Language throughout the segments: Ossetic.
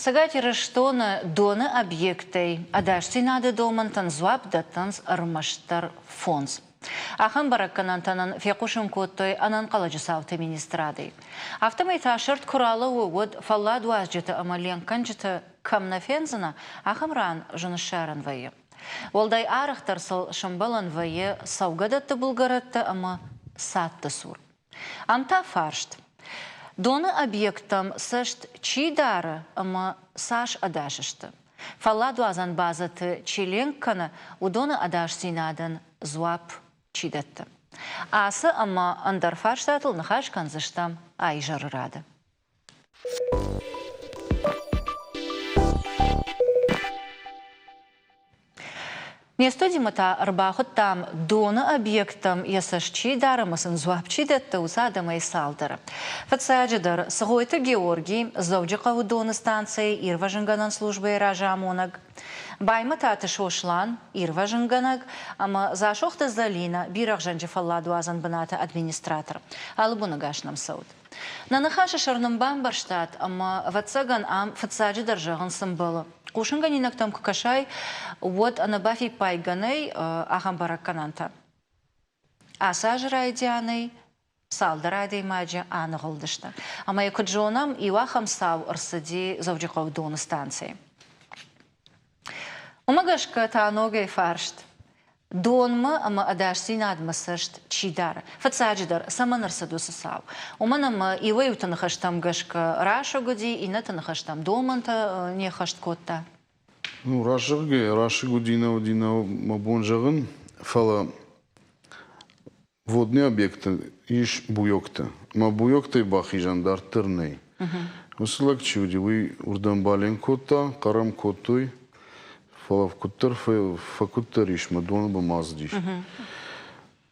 Цӕгат Ирыстоны доны объекттӕй ӕдасдзинады домӕнтӕн дзуапп дӕттынц ӕрмӕстдӕр фондз. Ахӕм бӕрӕггӕнӕнтӕ нын фехъусын кодтой ӕнӕнхъӕлӕджы цауты министрадӕй. Афтӕмӕй та сӕрд куы ралӕууы, уӕд фӕлладуадзджыты ӕмӕ ленкгӕнджыты кӕм нӕ фендзынӕ, ахӕм ран зын ссарӕн вӕййы. Уӕлдай арӕхдӕр сыл сӕмбӕлӕн вӕййы цӕугӕдӕтты былгӕрӕтты ӕмӕ цадты цур. Ам та фарст. Доны объекттӕм цӕст чи дары ӕмӕ цас ӕдас сты? Фӕлладуадзӕн базӕты чи ленк кӕны, уыдоны ӕдасдзинадӕн дзуапп чи дӕтты? Ацы ӕмӕ ӕндӕр фарстатыл ныхас кӕндзыстӕм а изӕры рады. Не студимӕ та ӕрбахуыдтам доны объекттӕм йӕ цӕст чи дары ӕмӕ сын дзуапп чи дӕтты, уыцы адӕмӕй цалдӕры. Фыццаджыдӕр, Цгъойты Георги, Дзӕуджыхъӕуы доны станцӕйы ирвӕзынгӕнӕн службӕйы разамонӕг, Баймӕтаты Сослан, ирвӕзынгӕнӕг, ӕмӕ Дзасохты Зӕлинӕ, Бирӕгъзӕнджы фӕлладуадзӕн бынаты администратор. Алыбоны гас нӕм цӕут. Нӕ ныхасы сӕр нын бамбӕрстат, ӕмӕ, ӕвӕццӕгӕн, ам фыццаджыдӕр зӕгъын цы мбӕлы. Хъусынгӕнинӕгтӕм куы кӕсай, уӕд ӕнӕбафиппайгӕ нӕй ахӕм бӕрӕггӕнӕнтӕ. Ацы азы райдианӕй цалдӕр адӕймаджы аныгъуылдысты. Ӕмӕ йӕ куыд зонӕм, иу ахӕм цау ӕрцыди Дзӕуджыхъӕуы доны станцӕйы. Уымӕ гӕсгӕ та ногӕй фарст, Донмӕ ӕмӕ ӕдасдзинадмӕ цӕст чи дары? Фыццаджыдӕр, цӕмӕн ӕрцыд уыцы цау? Уымӕн ӕмӕ иуӕй-иуты ныхӕстӕм гӕсгӕ расыг уыди, иннӕты ныхӕстӕм домӕнтӕ не ххӕст кодта. Ну, раст зӕгъгӕйӕ, расыг уыди, нӕ уыди, нӕ мӕ бон зӕгъын, фӕлӕ Водный объекты ис буйоктӕ. Ӕмӕ буйоктӕй бахизӕн дарддӕр нӕй. Уыцы лӕг чи уыди, уый уырдӕм баленк кодта, хъӕр ӕм кодтой, фӕлӕ куыддӕр фӕкуыддӕр ис, мӕ доны бын ацыдис.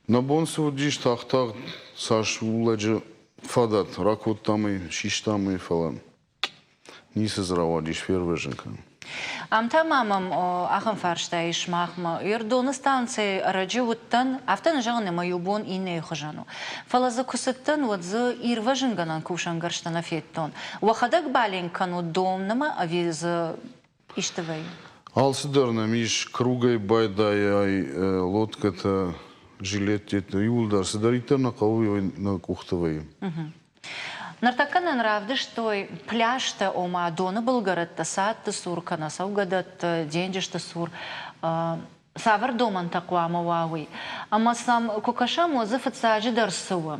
Нӕ бон цы уыдис, тагъд-тагъд цас у лӕджы фадат, ракодтам ӕй, систам ӕй, фӕлӕ Ницы дзы рауадис фервӕзын кӕнын. Ам та ма мӕм ахӕм фарста ис махмӕ. Ердоны станцӕйы ӕрӕджы уыдтӕн, афтӕ нӕ зӕгъын, ӕмӕ иу бон иннӕйы хуызӕн у. Фӕлӕ дзы куы цыдтӕн, уӕд дзы ирвӕзынгӕнӕн кусӕнгӕрзтӕ нӕ федтон. Уӕхӕдӕг баленк кӕнут домнымӕ ӕви дзы исты вӕййы? Алцыдӕр нӕм ис кругӕй байдайай лодкӕтӕ, жилеттӕ, иууылдӕр цыдӕриддӕр нӕ хъӕуы, уый нӕ къухты вӕййы. Ныртӕккӕ нын равдыстой пляжтӕ, ома доны былгӕрӕттӕ, цадты цур кӕнӕ цӕугӕдӕтты, денджызты цур цавӕр домӕнтӕ хъуамӕ уа, уый. Ӕмӕ сӕм куы кӕсӕм, уӕд дзы фыццаджыдӕр цы у?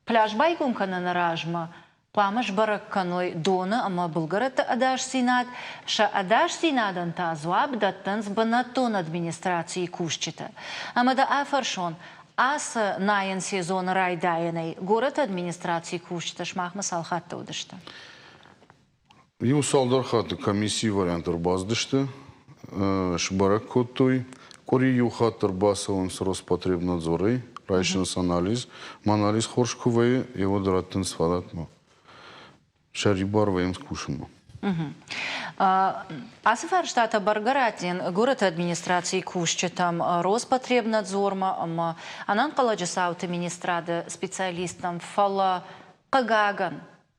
Пляж байгом кӕныны размӕ хъуамӕ сбӕрӕг кӕной доны ӕмӕ былгӕрӕтты ӕдасдзинад, сӕ ӕдасдзинадӕн та дзуапп дӕттынц бынӕттон администрацийы кусджытӕ. Ӕмӕ дӕ афӕрсон, Ацы найӕн сезоны райдайӕнӕй горӕты администрацийы кусджытӕ сымахмӕ цал хатты уыдысты? Иу цалдӕр хатты комиссийы вариант ӕрбацыдысты, сбӕрӕг кодтой. Къуыри иу хатт ӕрбацӕуынц Роспотребнадзорӕй, райсынц анализ. Анализ хорз куы вӕййы, уӕд раттынц фадатмӕ. сӕрибар вӕййынц кусынмӕ. Ацы фарстатӕ бӕргӕ раттин горӕты администрацийы кусджытӕм, Роспотребнадзормӕ ӕмӕ ӕнӕнхъӕлӕджы цауты министрады специалисттӕм, фӕлӕ, хъыгагӕн,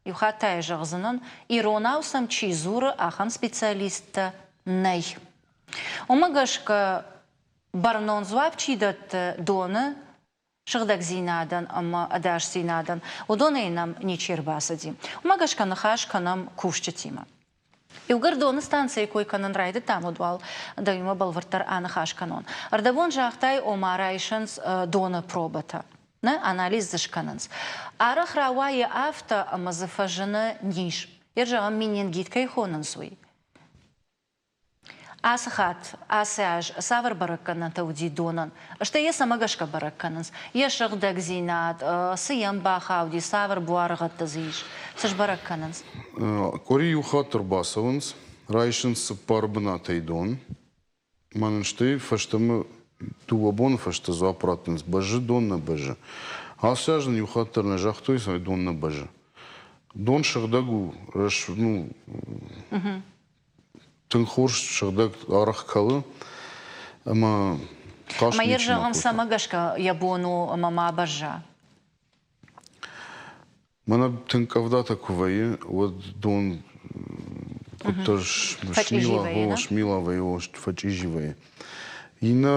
иу хатт та йӕ зӕгъдзынӕн, иронау сӕм чи дзуры, ахӕм специалисттӕ нӕй. Уымӕ гӕсгӕ бӕрнон дзуапп чи дӕтты доны сыгъдӕгдзинадӕн ӕмӕ ӕдасдзинадӕн, уыдонӕй нӕм ничи ӕрбацыди. Уымӕ гӕсгӕ ныхас кӕнӕм кусджытимӕ. Иугӕр доны станцӕйы кой кӕнын райдыдтам, уӕд уал дӕуимӕ бӕлвырддӕр аныхас кӕнон. Ӕрдӕбон загътай, ома райсынц доны пробӕтӕ. Нӕ анализ дзы скӕнынц. Арӕх рауайы афтӕ, ӕмӕ дзы фӕзыны низ. Йе зӕгъӕм, менингит кӕй хонынц, уый. Ацы хатт, ацы аз цавӕр бӕрӕггӕнӕнтӕ уыди донӕн? Стӕй йӕ цӕмӕ гӕсгӕ бӕрӕг кӕнынц? Йӕ сыгъдӕгдзинад, цы йӕм бахауди, цавӕр буарыгъӕдтӕ дзы ис? Цы сбӕрӕг кӕнынц? Къуыри иу хатт ӕрбацӕуынц, райсынц цыппар бынатӕй дон. Мӕнӕн стӕй фӕстӕмӕ дыууӕ боны фӕстӕ дзуапп раттынц, бӕззы дон нӕ бӕззы. Ацы аз нын иу хатт дӕр нӕ загътой, цӕмӕй дон нӕ бӕззы. Дон сыгъдӕг у, ну, тынг хорз сыгъдӕг арӕх кӕлы ӕмӕ хъаст Ӕмӕ йӕ зӕгъӕм, цӕмӕ гӕсгӕ йӕ бон у ӕмӕ ма бӕзза? Мӕнӕ тынг къӕвдатӕ куы вӕййы, уӕд дон. Куыддӕр Фӕчъизи вӕййы, нӕ? Смила вӕййы, фӕчъизи вӕййы. Иннӕ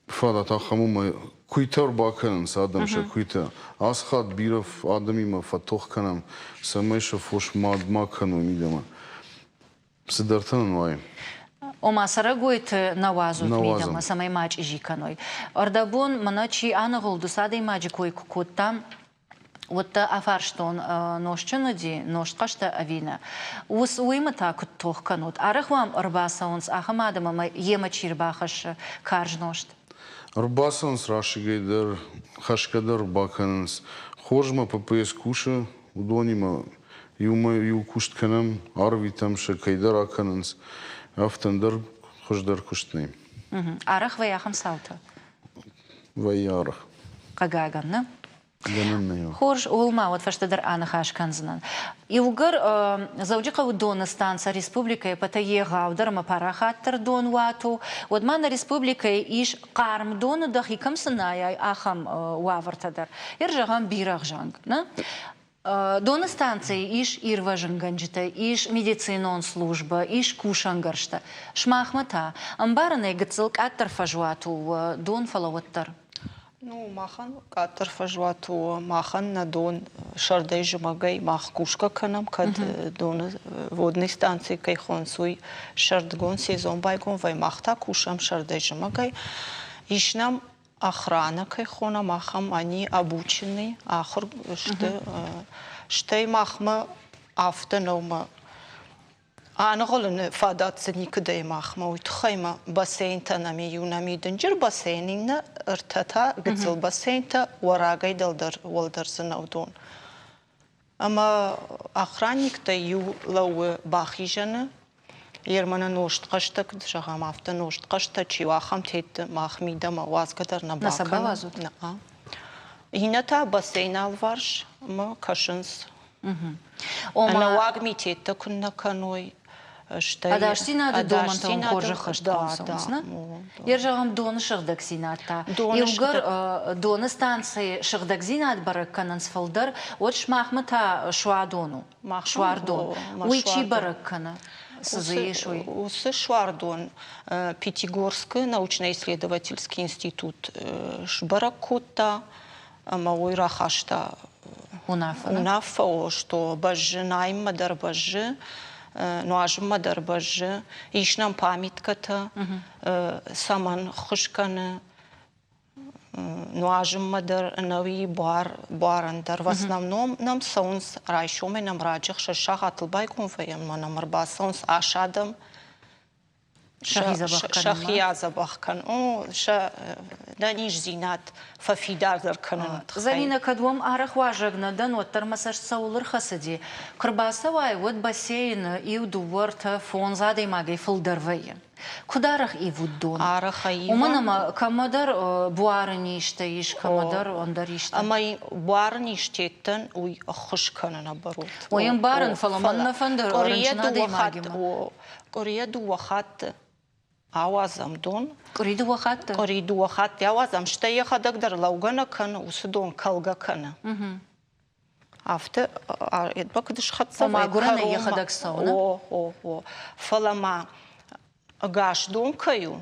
фадат ахӕм у, ӕмӕ куыйтӕ ӕрбакӕнынц адӕм сӕ куыйтӕ. Ацы хатт бирӕ адӕмимӕ фӕтох кӕнӕм, цӕмӕй сӕ фос ма кӕной мидӕмӕ. Цыдӕртӕ нын уайы. Ома цӕрӕгойты нӕ уадзут мидӕмӕ, цӕмӕй ма чъизи кӕной. Ӕрдӕбон мӕнӕ чи аныгъуылд, уыцы адӕймаджы кой куы кодтам, уӕд дӕ афарстон, нозтджын уыди, нозтхъӕстӕ ӕви нӕ. Уыимӕ та куыд тох кӕнут? Арӕх уӕм ӕрбацӕуынц ахӕм адӕм ӕмӕ йемӕ чи рбахӕссы карз нозт? Ӕрбацӕуынц расыгӕй дӕр, хӕсгӕ дӕр бакӕнынц. Хорз ма ППС кусы, уыдонимӕ иумӕ иу куыст кӕнӕм, арвитӕм сӕ, кӕйдӕр акӕнынц. Афтӕ ӕндӕр хуыздӕр куыст нӕй. Арӕх вӕййы ахӕм цаутӕ? Вӕййы арӕх. Хъыгагӕн, нӕ? Гӕнӕн нӕй. Хорз, ууыл ма уӕд фӕстӕдӕр аныхас кӕндзынӕн. Иугӕр Дзӕуджыхъӕуы доны станцӕ республикӕйы ӕппӕтӕй егъаудӕр ӕмӕ парахатдӕр донуат у, уӕд ма нӕ республикӕйы ис хъарм доны дӕхи кӕм цынайай, ахӕм уавӕртӕ дӕр. Ер зӕгъӕм, бирӕгъзӕнг. Нӕ? Доны станцӕйы ис ирвӕзынгӕнджытӕ, ис медицинон службӕ, ис кусӕнгӕрзтӕ. Сымахмӕ та, ӕмбарынӕй гыццыл къаддӕр фӕзуат у дон, фӕлӕ уӕддӕр. Ну, махӕн къаддӕр фӕзуат у, махӕн нӕ дон сӕрдӕй-зымӕгӕй мах кусгӕ кӕнӕм, кӕд доны водный станци кӕй хонынц, уый сӕрдыгон сезон байгом вӕййы, мах та кусӕм сӕрдӕй-зымӕгӕй. Ис нӕм охрана кӕй хонӕм, ахӕм они обучены, ахуыр сты. Стӕй махмӕ афтӕ нӕу мӕ аныгъуылыны фадат дзы никуыдӕй махмӕ. Уый тыххӕй ма бассейнтӕ нӕм иу нӕм и дынджыр бассейн, иннӕ ӕртӕ та гыццыл бассейнтӕ, уӕрагӕй дӕлдӕр уӕлдӕр дзы нӕу дон. Ӕмӕ охранниктӕй иу лӕууы бахизӕны, Ерманы нозтхъӕстӕ куыд зӕгъӕм, афтӕ нозтхъӕстӕ чи у, ахӕм тетты мах мидӕмӕ уадзгӕ дӕр нӕ Нӕ сӕ бауадзут? Нӕ. Иннӕтӕ бассейны алыварс ӕмӕ кӕсынц. Ӕнӕуаг митеттӕ куыннӕ кӕной, стӕй Ӕдасдзинады домӕнтӕ уын хорз ӕххӕстгонд цӕуынц, нӕ? Йе зӕгъӕм, доны сыгъдӕгдзинад та. Иугӕр доны станцӕйы сыгъдӕгдзинад бӕрӕг кӕнынц фылдӕр, уӕд сымахмӕ та суадон у. Суардон. Уый чи бӕрӕг кӕны? Цы дзы ис, уый? Уыцы суардон Пятигорскы научно-исследовательский институт сбӕрӕг кодта ӕмӕ уый рахаста уынаффӕ, что бӕззы найынмӕ дӕр бӕззы, нуазынмӕ дӕр бӕззы. Ис нӕм памяткӕтӕ, цӕмӕн ххуыс кӕны нуазынмӕ дӕр ӕнӕуи буар буарӕн дӕр. В основном нӕм цӕуынц райсомӕй нӕм раджы 6 сахатыл байгом вӕййӕм ӕмӕ нӕм ӕрбацӕуынц ас адӕм сӕхи адзӕбӕх кӕнын, сӕ ӕнӕниздзинад фӕфидардӕр кӕныны тыххӕй. Зӕринӕ, кӕд уӕм арӕх уазӕг нӕ дӕн, уӕддӕр мӕ цӕст цӕуыл ӕрхӕцыди? Куы рбацӕуай, уӕд бассейны иу, дыууӕ, ӕртӕ, фондз адӕймагӕй фылдӕр вӕййы. Куыд арӕх ивут дон? Арӕх ивӕм. Уымӕн ӕмӕ кӕмӕдӕр буары низтӕ ис, кӕмӕдӕр ӕндӕр исты. Ӕмӕ буары низтӕн уый ӕххуыс кӕны наоборот. Ой, ӕмбарын, фӕлӕ мӕн нӕ фӕнды рынчын адӕймагимӕ. Къуырийӕ дыууӕ хатты ауадзӕм дон. Къуыри дыууӕ хатты? Къуыри дыууӕ хатты ауадзӕм, стӕй йӕхӕдӕг дӕр лӕугӕ нӕ кӕны, уыцы дон кӕлгӕ кӕны. Афтӕ едба куыд схӕццӕ Ома гуырӕнӕй йӕхӕдӕг цӕуы, нӕ? О, о, о. Фӕлӕ ма ӕгас дон кӕй у,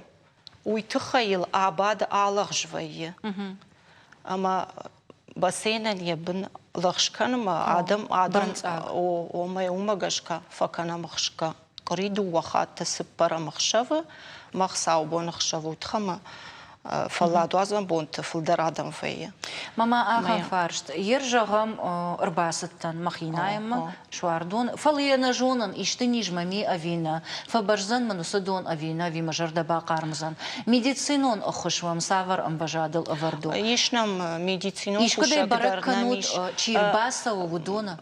уый тыххӕй йыл абады алӕгъз вӕййы. Ӕмӕ бассейнӕн йӕ бын лӕгъз кӕнынмӕ адӕм адӕм о, омӕ уымӕ гӕсгӕ фӕкӕнӕм ӕхсгӕ. Къуыри дыууӕ хатты цыппӕрӕм ӕхсӕвы мӕ хуыцаубон ӕхсӕвы уый тыххӕй ӕмӕ фӕлладуадзӕн бонты фылдӕр адӕм вӕййы. Мама, ахӕм фарст. Ер зӕгъӕм, ӕрбацыдтӕн мӕхи найынмӕ суардон, фӕлӕ йӕ нӕ зонын, исты низ мӕм и ӕви нӕ, фӕбӕздзӕн мын уыцы дон ӕви нӕ, ӕви мӕ зӕрдӕ бахъармдзӕн. Медицинон ӕххуыс уӕм цавӕр ӕмвӕзадыл ӕвӕрд у? Ис нӕм медицинон Искуыдӕй бӕрӕг кӕнут, чи рбацӕуы, уыдоны?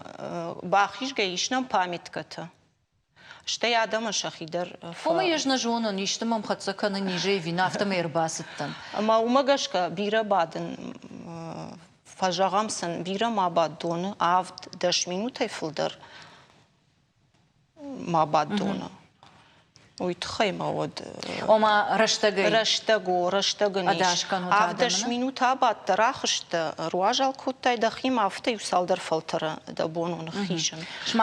Бахизгӕ ис нӕм памяткӕтӕ. Стӕй адӕмӕн сӕхи дӕр Уымӕй ӕз нӕ зонын, исты мӕм хӕццӕ кӕны низӕй ӕви нӕ, афтӕмӕй ӕрбацыдтӕн. Ӕмӕ уымӕ гӕсгӕ бирӕ бадын, фӕзӕгъӕм сын, бирӕ ма бад доны, 7-10 минутӕй фылдӕр ма бад доны. Уый тыххӕй ма уӕд. Ома рӕстӕгӕй. Рӕстӕг о, рӕстӕг ын ис. 70 минут абадтӕ, рахызтӕ, ӕруазал кодтай дӕхимӕ, афтӕ иу цалдӕр фӕлтӕры дӕ бон у ныххизын.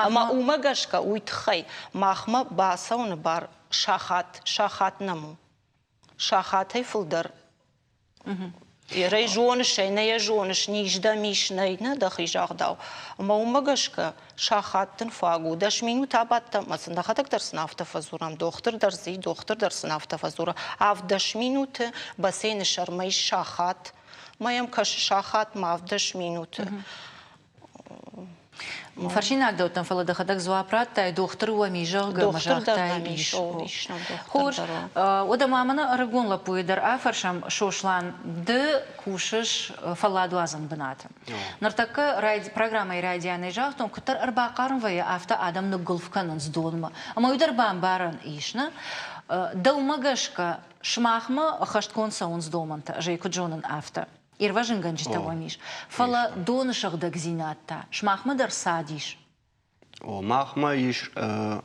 Ӕмӕ уымӕ гӕсгӕ уый тыххӕй махмӕ бацӕуыны бар сахат, сахат нӕм у. Сахатӕй фылдӕр Ерӕй зоныс ӕй, нӕ йӕ зоныс, низ дӕм ис, нӕй, нӕ дӕхи загъдау. Ӕмӕ уымӕ гӕсгӕ сахат дын фаг у. 10 минут абадтӕ ӕмӕ сын дӕхӕдӕг дӕр сын афтӕ фӕдзурӕм, дохтыр дӕр дзы, дохтыр дӕр сын афтӕ фӕдзуры. 7-10 минуты бассейны сӕрмӕ ис сахат. Мӕ йӕм кӕсы сахатмӕ 7-10 минуты. Фӕрсинаг дӕуттӕн, фӕлӕ дӕхӕдӕг дзуапп радтай, дохтыр уӕм и, зӕгъгӕ, ӕмӕ загътай, ис. Хорз. Уӕдӕ ма мӕнӕ ӕрыгон лӕппуйы дӕр афӕрсӕм, Сослан, ды кусыс фӕлладуадзӕн бынаты. Ныртӕккӕ программӕйы райдианӕй загътон, куыддӕр ӕрбахъарм вӕййы, афтӕ адӕм ныггуылф кӕнынц донмӕ. Ӕмӕ уый дӕр бамбарӕн ис, нӕ? Дӕумӕ гӕсгӕ, сымахмӕ ӕххӕстгонд цӕуынц домӕнтӕ, ӕз ӕй куыд зонын, афтӕ. Ирвӕзынгӕнджытӕ уӕм ис, фӕлӕ доны сыгъдӕгдзинад та сымахмӕ дӕр цад ис? О, махмӕ ис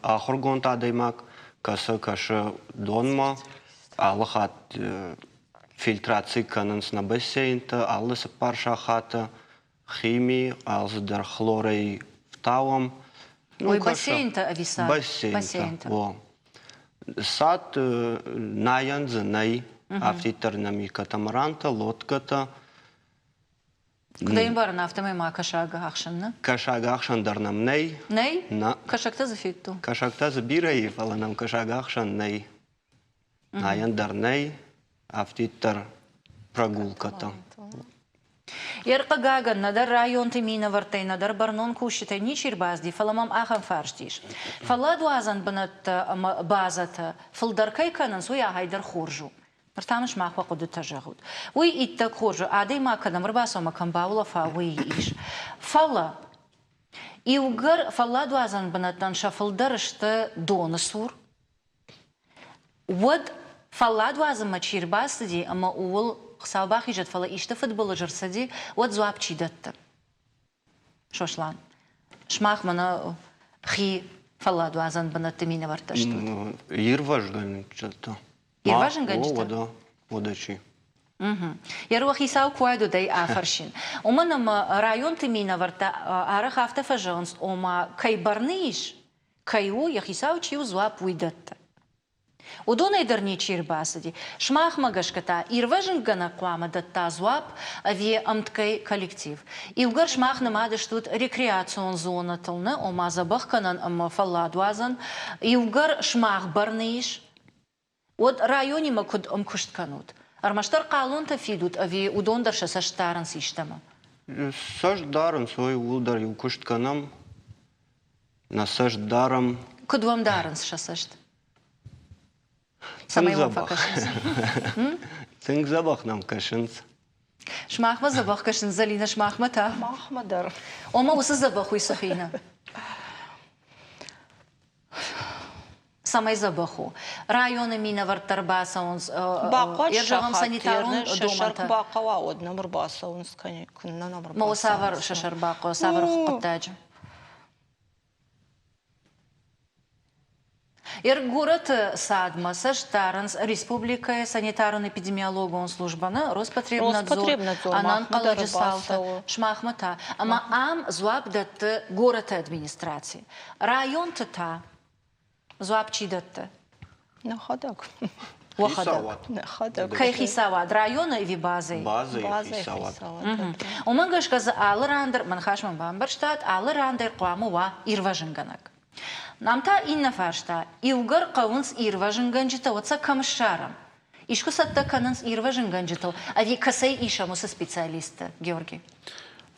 ахуыргонд адӕймаг, кӕсы кӕсы донмӕ, алы хатт фильтраци кӕнынц нӕ бассейнтӕ алы цыппар сахаты, хими, алцыдӕр хлорӕй фтауӕм. Ой, бассейнтӕ ӕви цад? Бассейнтӕ, о. Цад найӕн дзы нӕй, афтиддӕр нӕм и катамарантӕ, лодкӕтӕ. Куыд ӕй ӕмбарын, афтӕмӕй ма кӕсаг ахсӕн, нӕ? Кӕсаг ахсӕн дӕр нӕм нӕй. Нӕй? Нӕ. Кӕсӕгтӕ дзы федтон. Кӕсӕгтӕ дзы бирӕ и, фӕлӕ нӕм кӕсаг ахсӕн нӕй. Найӕн дӕр нӕй, афтиддӕр прогулкӕтӕ. Йе рхъыгагӕн, нӕдӕр районты минӕвӕрттӕй, нӕдӕр бӕрнон кусджытӕй ничи ӕрбацыди, фӕлӕ мӕм ахӕм фарст ис. Фӕлладуадзӕн бынӕттӕ ӕмӕ базӕтӕ фылдӕр кӕй кӕнынц, уый ахӕй дӕр хорз у. Ныр та мын сымах уӕ хъуыдытӕ зӕгъут. Уый иттӕг хорз у, адӕймаг кӕдӕм ӕрбацӕуа кӕм баулӕфа, уый ис. Фӕлӕ иугӕр фӕлладуадзӕн бынӕттӕн сӕ фылдӕр сты доны цур, Уӕд фӕллад уадзынмӕ чи рбацыди ӕмӕ ууыл, Хуыцау бахизӕд, фӕлӕ исты фыдбылыз ӕрцыди, уӕд дзуапп чи дӕтты? Сослан, сымах мӕнӕ хи фӕлладуадзӕн бынӕтты минӕвӕрттӕ стут. Ирвӕзгӕнджытӕ. Ирвӕзынгӕнджытӕ? Уӕдӕ, уӕдӕ чи? Йӕ хицау куы уайд, уӕд ӕй афӕрсин. Уымӕн ӕмӕ районты минӕвӕрттӕ арӕх афтӕ фӕзӕгъынц, ома, кӕй бӕрны ис, кӕй у, йӕ хицау чи у, дзуапп уый дӕтты. Уыдонӕй дӕр ничи ӕрбацыди. Сымахмӕ гӕсгӕ та ирвӕзынгӕнӕг хъуамӕ дӕтта дзуапп ӕви ӕмткӕй коллектив. Иугӕр сымах нымад стут рекреацион зонӕтыл, нӕ, ома дзӕбӕх кӕнӕн ӕмӕ фӕлладуадзӕн, иугӕр сымах бӕрны ис, Уӕд районимӕ куыд ӕмкуыст кӕнут? Ӕрмӕстдӕр хъалонтӕ фидут ӕви уыдон дӕр сӕ цӕст дарынц истӕмӕ? Цӕст дарынц, ой, ууыл дӕр иу куыст кӕнӕм. Нӕ цӕст дарӕм. Куыд уӕм дарынц сӕ цӕст? Цӕмӕй уӕм фӕкӕсынц? Тынг дзӕбӕх нӕм кӕсынц. Сымахмӕ дзӕбӕх кӕсынц, Зӕлинӕ, сымахмӕ та? Махмӕ дӕр. Ома уыцы дзӕбӕх уый цы хины? Цӕмӕй дзӕбӕх у? Районы минӕвӕрттӕ ӕрбацӕуынц, Бахъуаджы зӕгъӕм, сахат санитарон сӕ сӕр домӕнтӕ. куы бахъӕуа, уӕд нӕм ӕрбацӕуынц, куыннӕ нӕм Ма цавӕр ӕрбацӕуынц. сӕ сӕр бахъӕуа, цавӕр хъуыддаджы? Горӕты цадмӕ цӕст дарынц республикӕйы санитарон-эпидемиологон службӕ, Роспотребнадзор, Роспотребнадзор махмӕ дӕр ӕнӕнхъӕлӕджы цаутӕ, ӕрбацӕуы. сымахмӕ та. Ӕмӕ ам дзуапп дӕтты горӕты администраци. Районты та дзуапп чи дӕтты? Нӕхӕдӕг. Уӕхӕдӕг. Нӕхӕдӕг. Кӕй хицауад? Районы ӕви базӕйы? Базӕйы хицауад. Уымӕ гӕсгӕ дзы алы ран дӕр, мӕ ныхас мын бамбӕрстат, алы ран дӕр хъуамӕ уа ирвӕзынгӕнӕг. Нам та иннӕ фарста. Иугӕр хъӕуынц ирвӕзынгӕнджытӕ, уӕд сӕ кӕм ссарӕм? Искуы цӕттӕ кӕнынц ирвӕзынгӕнджытыл ӕви кӕцӕй исӕм уыцы специалистты, Георги?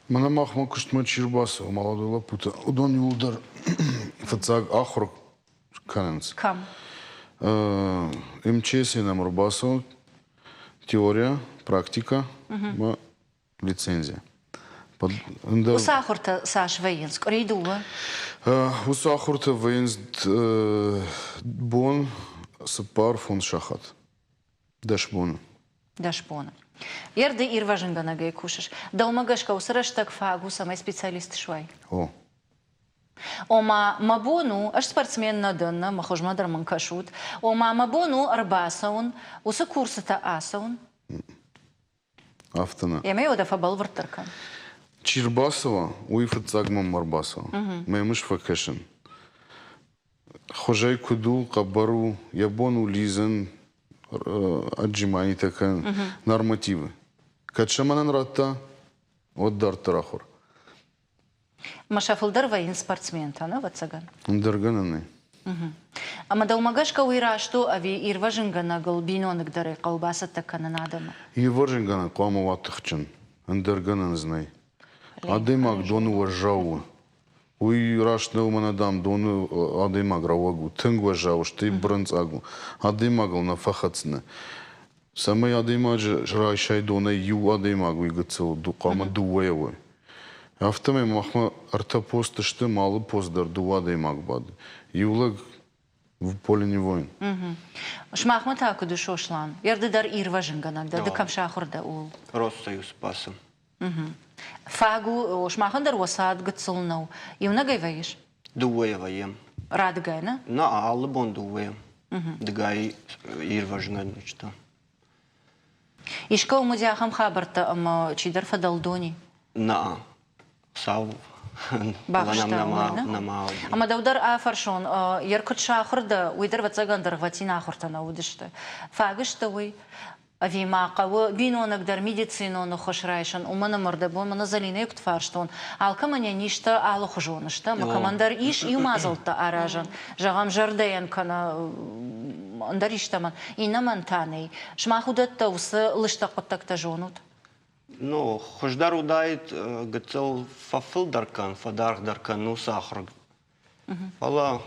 Мӕнӕ махмӕ куыстмӕ чи рбацӕуы, молодой лӕппутӕ, уыдон иууылдӕр фыццаг ахуыр кӕнынц. Кӕм? МЧС-йы нӕм ӕрбацӕуы теория, практика ӕмӕ лицензия. Уыцы ахуыртӕ цас вӕййынц? Къуыри дыууӕ? Уыцы ахуыртӕ вӕййынц бон 4-5 сахат. 10 боны. 10 боны. Ерды ирвӕзынгӕнӕгӕй кусыс. Дӕумӕ гӕсгӕ уыцы рӕстӕг фаг у, цӕмӕй специалист суай? О. Ома, мӕ бон у, ӕз спортсмен нӕ дӕн, нӕ, мӕ хуызмӕ дӕр мын кӕсут. Ома, мӕ бон у ӕрбацӕуын, уыцы курсытӕ ацӕуын. Афтӕ нӕ. Ӕмӕ уӕдӕ фӕбӕлвырддӕр кӕн. Чи рбацӕуа, уый фыццаг мӕм ӕрбацӕуа. Мӕм ыс фӕкӕсын. Хуызӕй куыд у, хъӕбӕр у, йӕ бон у лидзын, отжиманитӕ кӕнын, нормативы. Кӕд сӕ мӕнӕн радта, уӕд дарддӕр ахуыр. Ӕмӕ сӕ фылдӕр вӕййынц спортсментӕ, ӕвӕццӕгӕн. Ӕндӕр гӕнӕн нӕй. Ӕмӕ дӕумӕ гӕсгӕ уый раст у ӕви ирвӕзынгӕнӕгыл биноныгдӕрӕй хъӕуы бацӕттӕ кӕнын адӕмы? Ирвӕзынгӕнӕг хъуамӕ уа тыхджын, ӕндӕр гӕнӕн дзы нӕй. Адӕймаг доны уӕззау у. Уый раст нӕу, мӕнӕ дам доны адӕймаг рӕуӕг у, тынг уӕззау, стӕй бырынцъаг у. Адӕймагыл нӕ фӕхӕцдзынӕ. Цӕмӕй адӕймаджы райсай донӕй иу адӕймаг уый гыццыл хъуамӕ дыууӕйӕ уой. Афтӕмӕй махмӕ ӕртӕ посты сты, ӕмӕ алы пост дӕр дыууӕ адӕймаг бады. Иу лӕг в поле не воин. Сымахмӕ та куыд у, Сослан? Ды дӕр ирвӕзынгӕнӕг дӕ, ды кӕм сахуыр дӕ, ууыл? Россоюз спасы. Фаг у, сымахӕн дӕр уӕ цад гыццыл нӕу. Иунӕгӕй вӕййыс? Дыууӕйӕ вӕййӕм. Радыгай, нӕ? Нӕ, алы бон дыууӕйӕ. Дыгай ирвӕзынгӕнджытӕ. Искӕуыл уыди ахӕм хабӕрттӕ, ӕмӕ чидӕр фӕдӕлдони? Нӕ. Сау Бахста уый, нӕ? Ӕмӕ дӕу дӕр афӕрсон, ер куыд сахуыр дӕ, уый дӕр, ӕвӕццӕгӕн, дӕргъвӕтин ахуыртӕ нӕ уыдысты. Фаг сты уый? Ӕви ма хъӕуы биноныгдӕр медицинон ӕххуыс райсын, уымӕн ӕмӕ ӕрдӕбон мӕнӕ Зӕлинӕйы куыд фарстон, алкӕмӕн йӕ низтӕ алыхуызон сты ӕмӕ кӕмӕндӕр ис иу мадзӕлттӕ аразӕн, зӕгъӕм, зӕрдӕйӕн кӕнӕ ӕндӕр истӕмӕн, иннӕмӕн та нӕй. Сымах уыдӕттӕ уыцы лыстӕг хъуыддӕгтӕ зонут? Ну, хуыздӕр уыдаид гыццыл фӕфылдӕр кӕн, фӕдаргъдӕр кӕн уыцы ахуыр. Фӕлӕ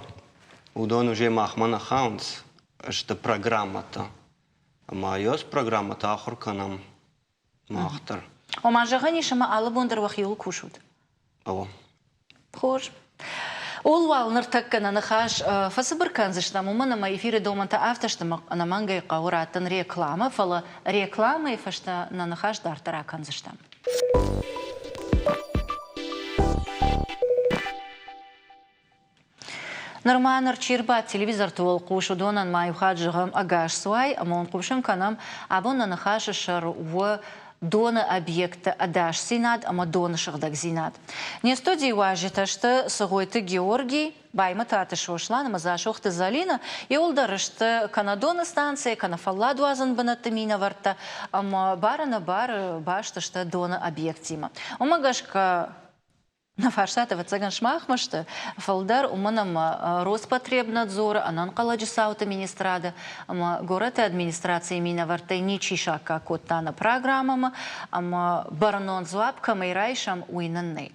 уыдон уже махмӕ нӕ хауынц, сты программӕтӕ. Ӕмӕ ӕз программӕтӕ ахуыр кӕнӕм мах дӕр. Ома, зӕгъӕн ис, ӕмӕ алы бон дӕр уӕхиуыл кусут? О. Хорз. Ууыл уал ныртӕккӕ нӕ ныхас фӕцыбыр кӕндзыстӕм, уымӕн ӕмӕ эфиры домӕнтӕ афтӕ сты, ӕмӕ ӕнӕмӕнгӕй хъӕуы раттын рекламӕ, фӕлӕ рекламӕйы фӕстӕ нӕ ныхас дарддӕр акӕндзыстӕм. Нырма ныр чи рбадт телевизорты уӕлхъус, уыдонӕн ма иу хатт зӕгъӕм ӕгас цуай ӕмӕ уын хъусын кӕнӕм, абон нӕ ныхасы сӕр у доны объектты ӕдасдзинад ӕмӕ доны сыгъдӕгдзинад. Не студийы уазджытӕ сты Цыгъойты Георгий, Баймӕтаты Сослан ӕмӕ Дзасохты Зӕлинӕ. Иуылдӕр сты кӕнӕ доны станцӕйы, кӕнӕ фӕлладуадзӕн бынӕтты минӕвӕрттӕ ӕмӕ бар-ӕнӕбары баст сты доны объекттимӕ. Уымӕ гӕсгӕ Нӕ фарстатӕ, ӕвӕццӕгӕн, сымахмӕ сты, фылдӕр, уымӕн ӕмӕ Роспотребнадзоры, ӕнӕнхъӕлӕджы цауты министрады ӕмӕ горӕты администрацийы минӕвӕрттӕй ничи саккаг кодта нӕ программӕмӕ ӕмӕ бӕрнон дзуапп кӕмӕй райсӕм, уый нын нӕй.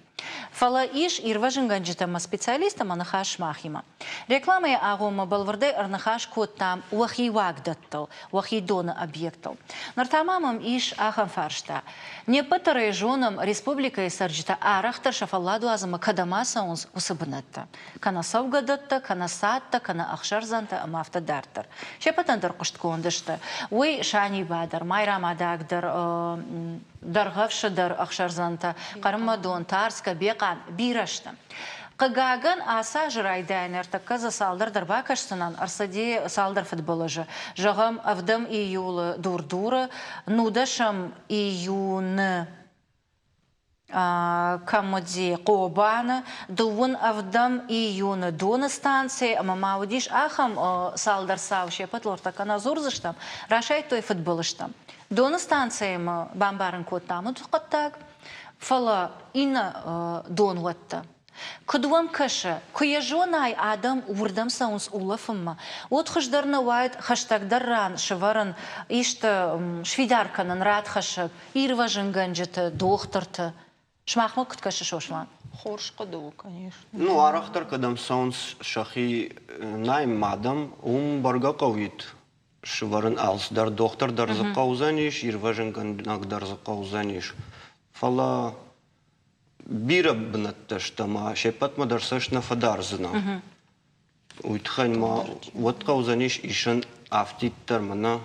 Фӕлӕ ис ирвӕзынгӕнджытӕ ӕмӕ специалисттӕ ӕмӕ ныхас сымахимӕ. Рекламӕйы агъоммӕ бӕлвырдӕй ӕрныхас кодтам уӕхи уагдӕттыл, уӕхи доны объекттыл. Ныр та ма мӕм ис ахӕм фарста. Не ппӕт дӕр ӕй зонӕм, республикӕйы цӕрджытӕ арӕхдӕр сӕ фӕлладуадзынмӕ кӕдӕм ацӕуынц, уыцы бынӕттӕ. Кӕнӕ цӕугӕдӕттӕ, кӕнӕ цадтӕ, кӕнӕ ӕхсӕрдзӕнтӕ ӕмӕ афтӕ дарддӕр. Се ппӕтӕн дӕр хъуыстгонд сты. Уый Саниба дӕр, Майрӕмадаг дӕр, Дӕргъӕвсы дӕр ӕхсӕрдзӕнтӕ, Хъӕрмӕдон, Тарскӕ, Бехъан бирӕ сты. Хъыгагӕн, ацы азы райдайӕны ӕртӕккӕ дзы цалдӕр дӕр бакӕсдзынӕн, ӕрцыди цалдӕр фыдбылызы. Зӕгъӕм, ӕвдӕм июлы Дур-Дуры, нудӕсӕм июны кӕм уыди Хъобаны, дыууын ӕвдӕм июны Доны станцӕйы ӕмӕ ма уыдис ахӕм цалдӕр цау, се ппӕт ӕртӕккӕ нӕ дзурдзыстӕм, расайдтой фыдбылызтӕ. Доны станцӕйы ма бамбарын кодтам уыцы хъуыддаг, фӕлӕ иннӕ донуӕттӕ. Куыд уӕм кӕсы, куы йӕ зонай, адӕм уырдӕм цӕуынц улӕфынмӕ, уӕд хуыздӕр нӕ уаид хӕстӕгдӕр ран сӕвӕрын исты сфидар кӕнын радхӕссӕг ирвӕзынгӕнджыты, дохтырты? Сымахмӕ куыд кӕсы, Сослан? Хорз хъуыды у, конечно. Ну, арӕхдӕр кӕдӕм цӕуынц сӕхи найынмӕ адӕм, уым бӕргӕ хъӕуид сывӕрын алцыдӕр, дохтыр дӕр дзы хъӕудзӕнис, ирвӕзынгӕнӕг дӕр дзы хъӕудзӕнис. Фӕлӕ бирӕ бынӕттӕ сты ӕмӕ се ппӕтмӕ дӕр цӕст нӕ фӕдардзынӕ. Уый тыххӕй ма уӕд хъӕудзӕнис исын афтиддӕр мӕнӕ.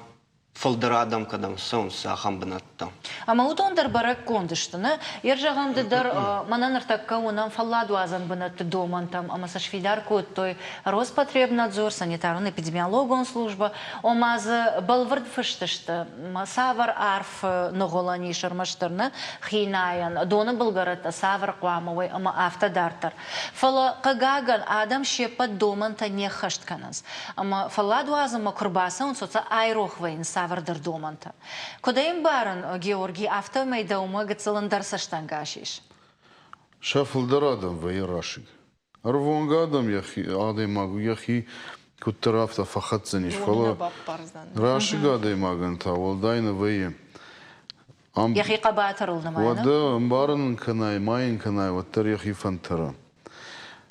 Фылдӕр адӕм кӕдӕм цӕуынц, ахӕм бынӕттӕ. Ӕмӕ уыдон дӕр бӕрӕггонд сты, нӕ? Йе зӕгъӕм, ды дӕр мӕнӕ ныртӕккӕ уынӕм фӕлладуадзӕн бынӕтты домӕнтӕм ӕмӕ сӕ сфидар кодтой Роспотребнадзор, санитарон-эпидемиологон службӕ, ома дзы бӕлвырд фыст сты, цавӕр арф ныгъуылӕн ис ӕрмӕстдӕр нӕ хинайӕн, доны былгӕрӕттӕ цавӕр хъуамӕ уой ӕмӕ афтӕ дарддӕр. Фӕлӕ, хъыгагӕн, адӕм се ппӕт домӕнтӕ не ххӕст кӕнынц. Ӕмӕ фӕллад уадзынмӕ куы рбацӕуынц, уӕд сӕ айрох вӕййынц цавӕрдӕр домӕнтӕ. Куыд ӕй ӕмбарын, Георги, афтӕмӕй дӕумӕ гыццыл ӕндӕр цӕстӕнгас ис. Сӕ фылдӕр адӕм вӕййы расыг. Ӕрвонг адӕм йӕхи, адӕймаг йӕхи куыддӕр афтӕ фӕхӕцдзӕнис, фӕлӕ расыг адӕймагӕн та уӕлдай нӕ вӕййы. Йӕхи хъӕбатырыл нымайы. Уӕдӕ ӕмбарын ын кӕнай, ма йын кӕнай, уӕддӕр йӕхи фӕнд тӕры.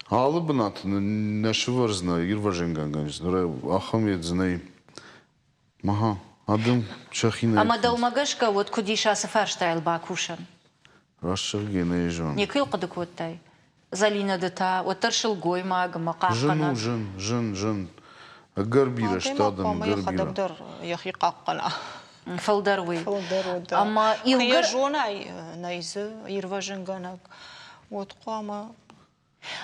Алы бынаты нӕ сывӕрдзынӕ ирвӕзынгӕнгӕ, ахӕм йед дзы нӕй. Аха, адӕм сӕхи нӕ Ӕмӕ дӕумӕ гӕсгӕ уӕд куыд ис ацы фарстайыл бакусӕн? Раст зӕгъгӕ, нӕ зонын. Никуы йыл хъуыды кодтай? Зӕлинӕ ды та уӕддӕр сылгоймаг ӕмӕ хъахъхъӕнӕг. Зын у, зын, зын, зын. Ӕгӕр бирӕ сты адӕм, хъуамӕ ӕгӕр бирӕ. йӕхӕдӕг дӕр йӕхи хъахъхъӕна. Фылдӕр уый. Фылдӕр уыд. Ӕмӕ Куы йӕ иугӕр зонай, нӕй дзы ирвӕзынгӕнӕг, уӕд хъуамӕ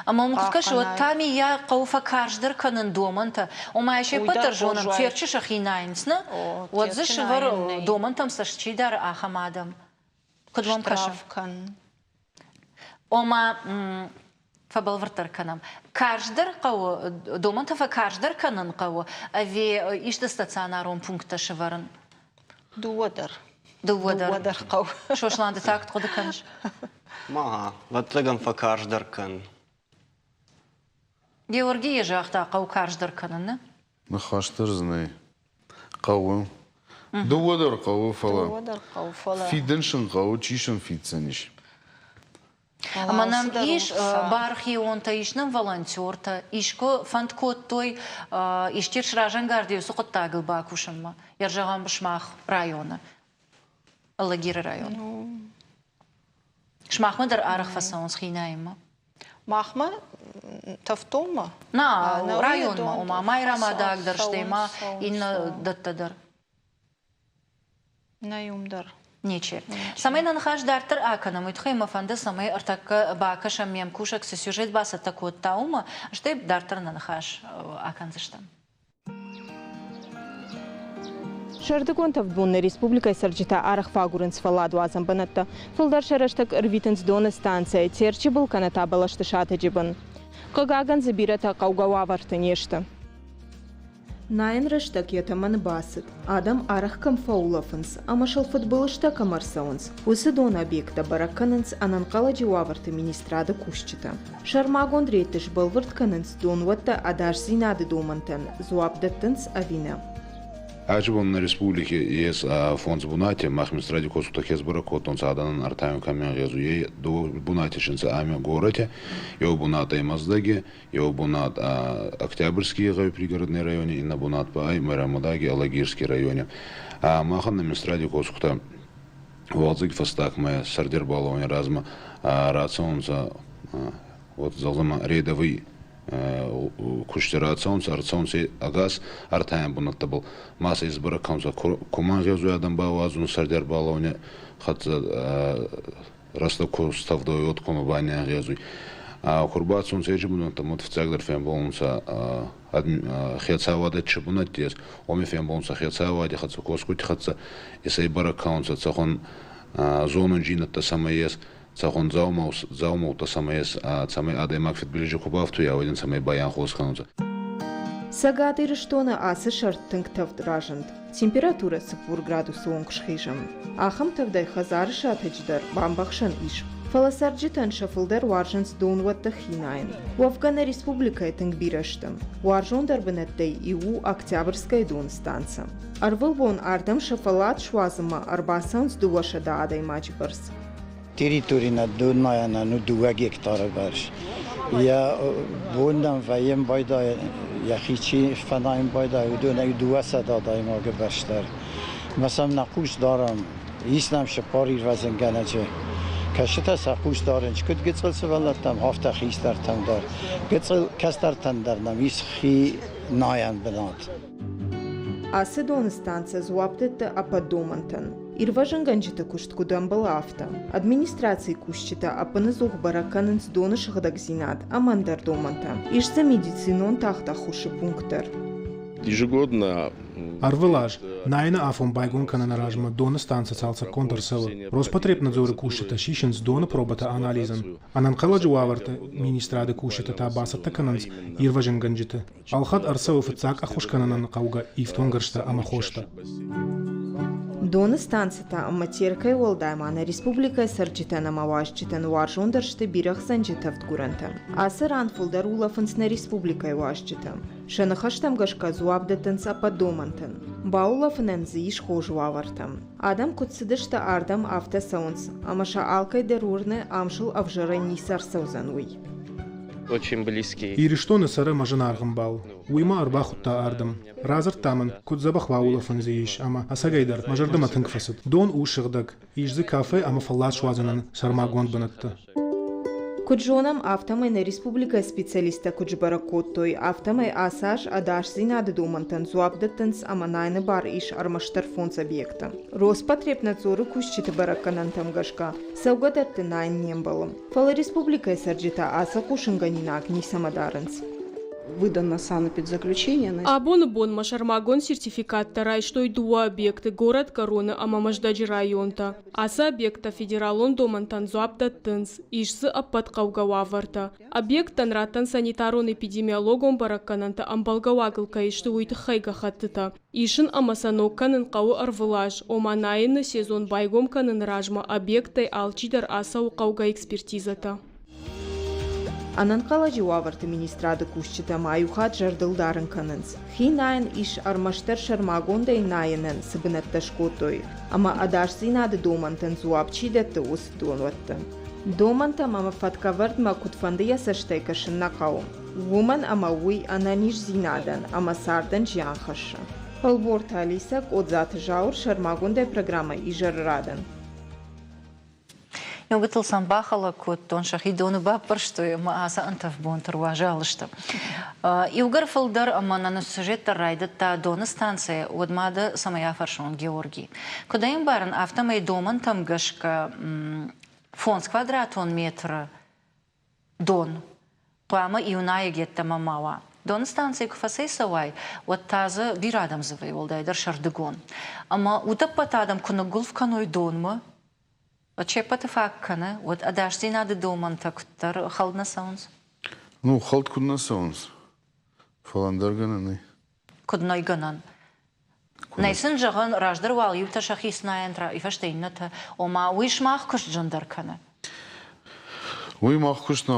Ӕмӕ уым куыд кӕсы, уӕд та миййаг хъӕуы фӕкарздӕр кӕнын домӕнтӕ. Ома се ппӕт дӕр зонӕм, Терчы сӕхи найынц, нӕ? Уӕд дзы сывӕр домӕнтӕм цӕст чи дары, ахӕм адӕм. Куыд уӕм кӕсы? кӕн. Ома, фӕбӕлвырддӕр кӕнӕм. Карздӕр хъӕуы, домӕнтӕ фӕкарздӕр кӕнын хъӕуы, ӕви исты стационарон пункттӕ сывӕрын? Дыууӕ дӕр. Дыууӕ дӕр. Дыууӕ дӕр хъӕуы. Сослан, ды та куыд хъуыды кӕныс? Ма, ӕвӕццӕгӕн фӕкарздӕр кӕн. Георгий йӕ загъта, хъӕуы карздӕр кӕнын, нӕ? Ныхас дӕр дзы нӕй. Хъӕуы. Дыууӕ дӕр хъӕуы, фӕлӕ. Дыууӕ дӕр хъӕуы, фӕлӕ. Фидын сын хъӕуы, чи сын фиддзӕнис? Ӕмӕ нӕм ис бархионтӕ, ис нӕм волонтертӕ, искуы фӕнд кодтой исчи сразӕнгард уыцы хъуыддагыл бакусынмӕ, йӕ зӕгъӕм, сымах районы, Алагиры районы. Сымахмӕ дӕр арӕх фӕцӕуынц хинайынмӕ? Махмӕ Тӕвтонмӕ? На, районмӕ, ома Майрӕмадаг дӕр, стӕй ма иннӕ дӕттӕ дӕр. Нӕй уым дӕр. Ничи. Цӕмӕй нӕ ныхас дарддӕр акӕнӕм, уый тыххӕй мӕ фӕнды, цӕмӕй ӕртӕккӕ бакӕсӕм ме мкусӕг цы сюжет бацӕттӕ кодта, уымӕ, стӕй дарддӕр нӕ ныхас акӕндзыстӕм. Сӕрдыгон тӕвдбон нӕ республикӕйы цӕрджытӕ арӕх фӕагурынц фӕлладуадзӕн бынӕттӕ. Фылдӕр сӕ рӕстӕг ӕрвитынц доны станцӕйы, Терчы был кӕнӕ та бӕлӕсты сатӕджы бын. Хъыгагӕн дзы бирӕтӕ хъӕугӕ уавӕрты не сты. Найӕн рӕстӕг йӕ тӕмӕны бацыд. Адӕм арӕх кӕм фӕулӕфынц ӕмӕ сыл фыдбылызтӕ кӕм ӕрцӕуынц, уыцы доны объекттӕ бӕрӕг кӕнынц Ӕнӕнхъӕлӕджы уавӕрты министрады кусджытӕ. Сӕрмагонд рейдты сбӕлвырд кӕнынц донуӕттӕ ӕдасдзинады домӕнтӕн дзуапп дӕттынц ӕви нӕ. Ӕрчъегон нӕ республики ес фондз бунати, мах министради косгутӕ ке сбӕрӕг кодтонцӕ адӕнӕн ӕртӕйон кӕми ӕнгъезуй, е дууӕ бунати синцӕ ами горӕти, еу бунат ӕй Мӕздӕги, еу бунат Октябрьский гъӕуи пригородный райони, иннӕ бунат ба ӕй Майрӕмадаги Алагирский райони. Махӕн нӕ министради косгутӕ уалдзӕги фӕстагмӕ сӕрди ӕрбалӕуӕни размӕ рацӕунцӕ вот зӕгъӕм рядовый кусти рацӕунцӕ, ӕрцӕунцӕ ӕгас ӕртӕйӕн бунӕттӕбӕл. Ма сӕ избӕрӕг кӕнунцӕ, кумӕ гъезуй адӕм бауадзун сӕрди ӕрбалӕуӕни хӕццӕ рӕстӕг ку стӕвдӕуй, уӕд кумӕ ба не нгъезуй. Ку рбацӕунцӕ ечи бунӕттӕмӕ, уӕд фиццагдӕр фембӕлунцӕ хецауадӕ чи бунӕтти ес, уоми фембӕлунцӕ хецауади хӕццӕ, косгути хӕццӕ, исӕй бӕрӕг кӕнунцӕ, цӕхуӕн зонунджийнӕдтӕ сӕмӕ ес, цӕхуӕн дзаумӕуттӕ сӕмӕ ес, цӕмӕй адӕймаг фидбилизи ку бафтуйа, уӕд ин цӕмӕй байанхос кӕнунцӕ. Цӕгат Ирыстоны ацы сӕрд тынг тӕвд разынд. Температурӕ 40 градусы онг схизын. Ахӕм тӕвдӕй хӕдзары сатӕджы дӕр бамбӕхсӕн ис. Фӕлӕ цӕрджытӕн сӕ фылдӕр уарзынц донуӕтты хи найын. Уӕвгӕ нӕ республикӕйы тынг бирӕ сты. Уарзондӕр бынӕттӕй иу у Октябрьскӕйы доны станцӕ. Ӕрвылбон ардӕм сӕ фӕллад суадзынмӕ ӕрбацӕуынц 200 адӕймаджы бӕрц. Территори нӕ доннайӕнӕн у дыууӕ гектары бӕрц. Йӕ боннӕм вӕййӕм байдайы, йӕхи чи фӕнайын байдайы, уыдонӕй 200 адӕймагы бӕрц дӕр. Мӕ сӕм нӕ хъус дарӕм, ис нӕм цыппар ирвӕзынгӕнӕджы. Кӕсджытӕ сӕ хъус дарынц куыд гыццыл сывӕллӕттӕм, афтӕ хистӕртӕм дӕр. Гыццыл кӕстӕртӕн дӕр нӕм ис хи найӕн бынат. Ацы доны станцӕ дзуапп дӕтты ӕппӕт домӕнтӕн. Ирвӕзынгӕнджыты куыст куыд ӕмбӕлы, афтӕ. Администрацийы кусджытӕ ӕппынӕдзух бӕрӕг кӕнынц доны сыгъдӕгдзинад ӕмӕ ӕндӕр домӕнтӕ. Ис дзы медицинон тагъд ӕххуысы пункт дӕр. Ежегодно Ӕрвылаз найыны афон байгом кӕныны размӕ доны станцӕ цалцӕггонд ӕрцӕуы. Роспотребнадзоры кусджытӕ сисынц доны пробӕтӕ анализӕн. Ӕнӕнхъӕлӕджы уавӕрты министрады кусджытӕ та бацӕттӕ кӕнынц ирвӕзынгӕнджыты. Ӕлхӕд ӕрцӕуы фыццаг ӕххуыс кӕнынӕн хъӕугӕ ифтонггӕрзтӕ ӕмӕ хостӕ. Доны станцӕтӕ ӕмӕ Теркӕй уӕлдай ма нӕ республикӕйы цӕрджытӕн ӕмӕ уазджытӕн уарзондӕр сты бирӕгъзӕнджы тӕвдгуырӕнтӕ. Ацы ран фылдӕр улӕфынц нӕ республикӕйы уазджытӕ. Сӕ ныхӕстӕм гӕсгӕ дзуапп дӕттынц ӕппӕт домӕнтӕн. Баулӕфынӕн дзы ис хорз уавӕртӕ. Адӕм куыд цыдысты ардӕм, афтӕ цӕуынц, ӕмӕ сӕ алкӕй дӕр уырны, ам сыл ӕвзӕрӕй ницы ӕрцӕудзӕн, уый. Очень близкий. Ирыстоны цӕры мӕ зынаргъ ӕмбал. Уый мӕ ӕрбахуыдта ардӕм. Радзырдта мын, куыд дзӕбӕх баулӕфӕн дзы ис, ӕмӕ, ӕцӕгӕйдӕр, мӕ зӕрдӕмӕ тынг фӕцыд. Дон у сыгъдӕг, ис дзы кафе ӕмӕ фӕллад суадзынӕн сӕрмагонд бынӕттӕ. Куыд зонӕм, афтӕмӕй нӕ республикӕйы специалисттӕ куыд сбӕрӕг кодтой, афтӕмӕй ацы аз ӕдасдзинады домӕнтӕн дзуапп дӕттынц ӕмӕ найыны бар ис ӕрмӕстдӕр фондз объекты. Роспотребнадзоры кусджыты бӕрӕггӕнӕнтӕм гӕсгӕ, цӕугӕдӕтты найын не мбӕлы. Фӕлӕ республикӕйы цӕрджытӕ ацы хъусынгӕнинаг ницӕмӕ дарынц. Выдано санэпидзаключение. Абоны бонмӕ сӕрмагонд сертификаттӕ райстой дыууӕ объекты Горӕтгӕроны ӕмӕ Мӕздӕджы районтӕ. Ацы объекттӕ федералон домӕнтӕн дзуапп дӕттынц, ис дзы ӕппӕт хъӕугӕ уавӕртӕ. Объекттӕн раттӕн санитарон-эпидемиологон бӕрӕггӕнӕнтӕ ӕмбӕлгӕ уагыл кӕй сты, уый тыххӕй гӕххӕттытӕ. Исын ӕмӕ сӕ ног кӕнын хъӕуы ӕрвылаз, ома найыны сезон байгом кӕныны размӕ объекттӕй алчидӕр ацӕуы хъӕугӕ экспертизӕтӕ. Ӕнӕнхъӕлӕджы уавӕрты министрады кусджытӕ ма иу хатт зӕрдыл дарын кӕнынц, хи найын ис ӕрмӕстдӕр сӕрмагондӕй найынӕн цы бынӕттӕ скодтой ӕмӕ ӕдасдзинады домӕнтӕн дзуапп чи дӕтты, уыцы донуӕтты. Домӕнтӕм ӕмӕ фӕткӕвӕрдмӕ куыдфӕндыйӕ цӕстӕй кӕсын нӕ хъӕуы, уымӕн ӕмӕ уый ӕнӕниздзинадӕн ӕмӕ цардӕн зиан хӕссы. Ӕлборты Алисӕ, Къодзаты Зауыр сӕрмагондӕй программӕ Изӕры радӕн. Еугуытыл сӕм бахӕлӕг кодтон, сӕхи доны баппӕрстой ӕмӕ ацы ӕнтӕф бонты руазал сты. Иугӕр фылдӕр ӕмӕ нӕ сюжет дӕр райдыдта доны станцӕйӕ, уӕд ма дӕ цӕмӕй афӕрсон, Георгий. Куыд ӕй ӕмбарын, афтӕмӕй домӕнтӕм гӕсгӕ фондз квадратон метры дон хъуамӕ иунӕг йеддӕмӕ ма уа. Доны станцӕйы куы фӕцӕйцӕуай, уӕд та дзы бирӕ адӕм дзы вӕййы, уӕлдайдӕр сӕрдыгон. Ӕмӕ утӕппӕт адӕм куы ныггуылф кӕной донмӕ, уӕд се ппӕты фаг кӕны, уӕд ӕдасдзинады домӕнтӕ куыддӕр хӕлд нӕ цӕуынц? Ну, хӕлд куыд нӕ цӕуынц, фӕлӕ ӕндӕр гӕнӕн нӕй. Куыд нӕй гӕнӕн? Нӕй сын зӕгъӕн, раздӕр уал иутӕ сӕхи снайӕнт, фӕстӕ иннӕтӕ, ома уый сымах куыст зындӕр кӕны. Уый мах куыст нӕ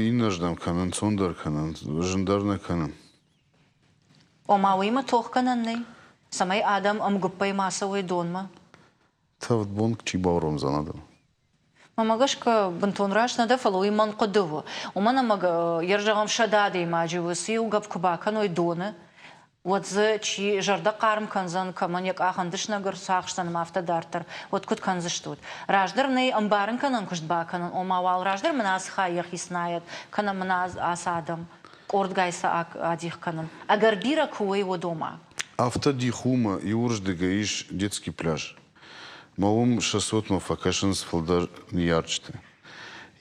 иннӕрдӕм кӕны, ӕнцондӕр кӕны, зындӕр нӕ кӕны. Ома уыимӕ тох кӕнӕн нӕй, цӕмӕй адӕм ӕмгуыппӕй ма цӕуой донмӕ? Тӕвд бон чи бауромдзӕн адӕм? Мӕнмӕ гӕсгӕ, бынтон раст нӕ дӕ, фӕлӕ уый мӕн хъуыды у. Уымӕн ӕмӕ йе зӕгъӕм 100 адӕймаджы уыцы иу гӕпп куы бакӕной доны, уӕд дзы чи зӕрдӕ хъарм кӕндзӕн, кӕмӕн йӕ къах ӕндыснӕг ӕрцахсдзӕн ӕмӕ афтӕ дарддӕр, уӕд куыд кӕндзыстут? Раздӕр нӕй ӕмбарын кӕнӕн куыст бакӕнын, ома уал раздӕр мын ацы хай йӕхи снайӕд, кӕнӕ мын ацы адӕм къордгай сӕ адих кӕнын. Ӕгӕр бирӕ куы уой, уӕд ома. Афтӕ дих у мӕ иуырздыгӕй ис детский пляж. Мӕ уым сӕ цотмӕ фӕкӕсынц фылдӕр ныййарджытӕ.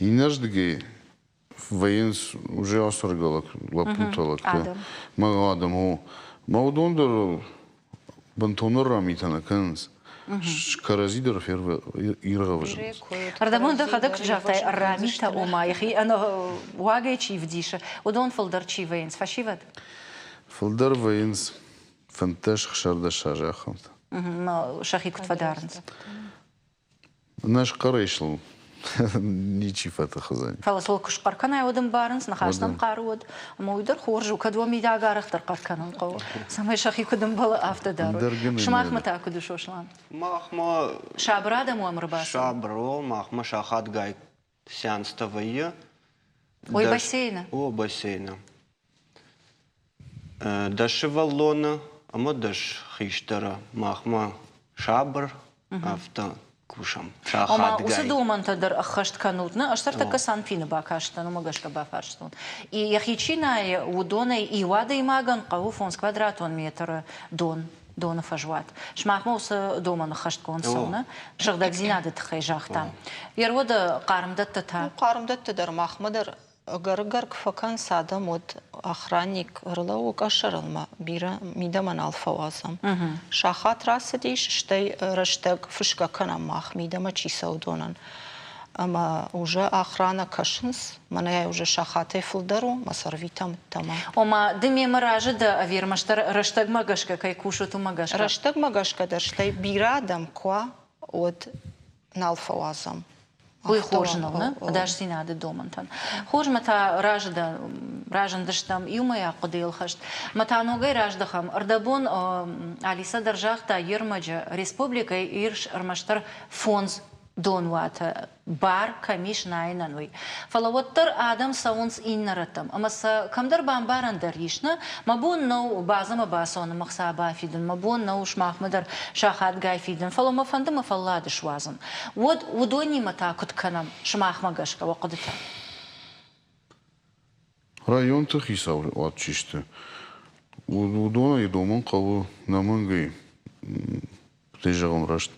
Иннӕрдыгӕй вӕййынц уже ацӕргӕ лӕппутӕ лӕгтӕ. Мӕ адӕм, о. Мӕ уыдон дӕр бынтон ӕрра митӕ нӕ кӕнынц. Кӕрӕдзи дӕр иргъӕвзынц. Ӕрдӕбон дӕхӕдӕг куыд загътай, ӕрра митӕ, ома йӕхи ӕнӕуагӕй чи вдисы, уыдон фылдӕр чи вӕййынц, фӕсивӕд? Фылдӕр вӕййынц 15 16 азы ахӕмтӕ. Сӕхи куыд фӕдарынц? Нӕ схъӕрӕй сыл ничи фӕтых уыдзӕни. Фӕлӕ сыл куы схъӕр кӕнай, уӕд ӕмбарынц, ныхас нӕм хъӕр уӕд. Ӕмӕ уый дӕр хорз у, кӕд уӕ мидӕг арӕхдӕр хъӕр кӕнын хъӕуы, цӕмӕй сӕхи куыд ӕмбӕлы, афтӕ дарой. Сымахмӕ та куыд у, Сослан? Махмӕ... Сабыр адӕм уӕм ӕрбацӕуы? Сабыр, о, махмӕ сахатгай сеанстӕ вӕййы. Ой, бассейны? О, бассейны. Дӕ сывӕллоны ӕмӕ дӕ хистӕры махмӕ сабыр, афтӕ кусӕм. Ома уыцы домӕнтӕ дӕр ӕххӕст кӕнут, нӕ? Ӕз тӕртӕккӕ Санпины бакастӕн, уымӕ гӕсгӕ бафарстон. Йӕхи чи найы, уыдонӕй иу адӕймагӕн хъӕуы фондз квадратон метры дон. Доны фӕзуат. Сымахмӕ уыцы домӕн ӕххӕстгонд цӕуы, нӕ? Сыгъдӕгдзинады тыххӕй загътам. Йе руӕды хъармдӕттӕ та? Хъармдӕттӕ дӕр махмӕ дӕр ӕгӕр-ӕгӕр куы фӕкӕнынц адӕм, уӕд охранник ӕрлӕууы къӕсӕрыл бирӕ мидӕмӕ нал фӕуадзӕм. Сахат рацыдис, стӕй рӕстӕг фысгӕ кӕнӕм мах, мидӕмӕ чи цӕуы донӕн. Ӕмӕ уже охрана кӕсынц, мӕнӕ уже сахатӕй фылдӕр у, мӕ сӕрвитӕм ӕддӕмӕ. Ома, ды мемӕ разы дӕ ӕви ӕрмӕстдӕр рӕстӕгмӕ гӕсгӕ кӕй кусут, уымӕ гӕсгӕ? Рӕстӕгмӕ гӕсгӕ дӕр, стӕй бирӕ адӕм куы уа, уӕд нал фӕуадзӕм. Уый хорз нӕу, нӕ? Ӕдасдзинады домӕнтӕн. Хорз, мӕ та разы дӕ, разындыстӕм иумӕйаг хъуыдыйыл хӕст. Мӕ та ногӕй раздӕхӕм. Ӕрдӕбон Алисӕ дӕр загъта, йе рмӕджы республикӕйы ис ӕрмӕстдӕр фондз донуаты бар кӕм ис найынӕн, уый. Фӕлӕ уӕддӕр адӕм цӕуынц иннӕ рӕттӕм ӕмӕ сӕ кӕмдӕр бамбарӕн дӕр ис, нӕ? Мӕ бон нӕу базӕмӕ бацӕуын ӕмӕ хца бафидын, мӕ бон нӕу сымахмӕ дӕр сахатгай фидын, фӕлӕ мӕ фӕнды мӕ фӕллад суадзын. Уӕд уыдонимӕ та куыд кӕнӕм, сымахмӕ гӕсгӕ уӕ хъуыдытӕ? Районты хицауад чи сты, уыдонӕй домын хъӕуы нӕмӕнгӕй Ты зӕгъын раст.